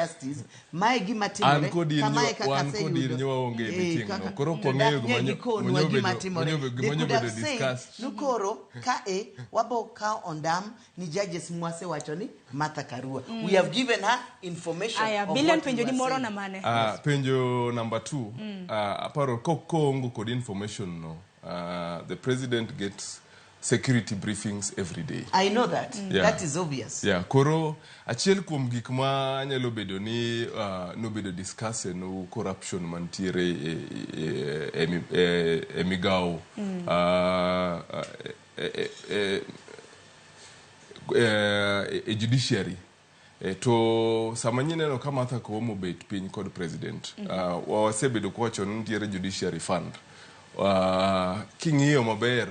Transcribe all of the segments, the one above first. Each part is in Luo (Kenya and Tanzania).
justice, mae gima timore, An kod in kamae nyo- kaka wan kod in aseyudo. nyo waonge e Eh, meeting no. kaka- Koro ok to wang'eyo dak gima nye nyo- gikonwa gima nyo gima bedo- timore. gima nyo- They gima nyo could have bedo said, discussed. "Nu koro kae wabo kawo ondam ni judges mwasewacho ni Martha Karua. We have given her information Aya, of Billion what we penjo were ni moro saying." na mane? Penjo number 2, aparo koongo kod information no, the president gets security briefings every day. I know that. Yeah. That is obvious. Yeah, koro achiel kuom gik ma nyalo bedo ni nobedo discuss en corruption mantiere e migawo. E judiciary. To sama nyineno ka Martha Koome obet piny kod president, wasebedo kwacho ni nitiere judiciary fund. King'iyo maber,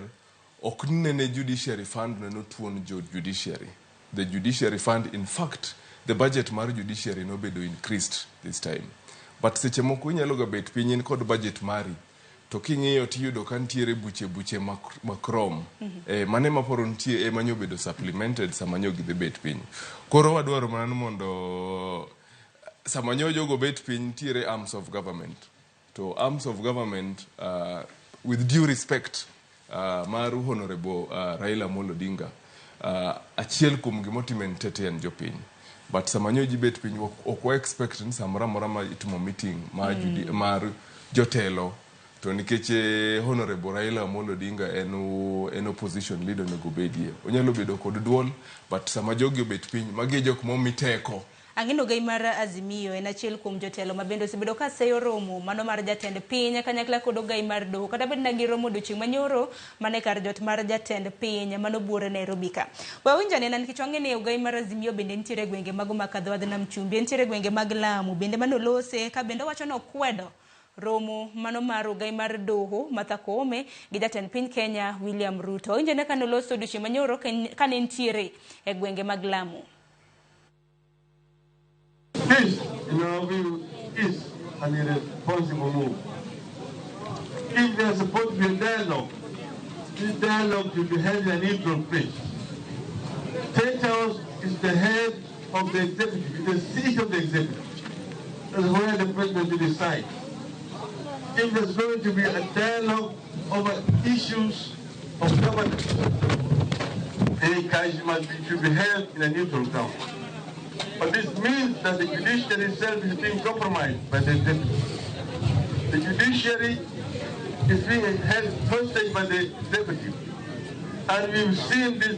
ok nene judiciary fund no notuon jo judiciary. The judiciary fund, in fact, the budget mar judiciary nobedo increased this time. But seche moko inyalo ga bet piny in kod budget mari, to king'iyo tiyudo ka nitiere buche buche makrom. Mane maporo nitie ema nyobedo supplemented sama nyo gidhi bet piny. Koro wadwaro mana ni mondo sama nyo jogo bet piny nitiere arms of government. To arms of government, with due respect, mar Honorable Raila Amolo Odinga, achiel kuom gimotimo en tete en jopiny. But sama nyo ji bet piny, ok wa expect ni samoro amora ma itimo meeting mar, mar jotelo, to nikech Honorable Raila Amolo Odinga en opposition leader onego bedie. Onyalo bedo kod duol, but sama jogi obet piny, magi e jok momi teko. Ang'eno gai mar Azimio en achiel kuom jotelo ma bende osebedo ka seyo romo mano mar jatend piny kanyakla kod ogai mar doho, kata bed na giromo odiochieng' manyoro mane kar jot mar jatend piny mano buore Nairobi ka. Wawinjo anena nikech wang'e ni ogai mar Azimio bende nitiere e gwenge mago mag Kadho Nam Chumbi, nitiere e gwenge mag Lamu bende mano olose ka bende owacho ni okwedo romo mano mar ogai mar doho Martha Koome gi jatend piny Kenya William Ruto. Wawinjo ane kane oloso odiochieng' manyoro kane nitiere e gwenge mag Lamu. This, in our view, is an irresponsible move. If there's supposed to be a dialogue, this dialogue should be held in a neutral place. State House is the head of the executive, the seat of the executive. That's where the president will decide. If there's going to be a dialogue over issues of governance, it should be held in a neutral ground. But this means that the judiciary itself is being compromised by the executive. The judiciary is being held hostage by the executive. And we've seen this.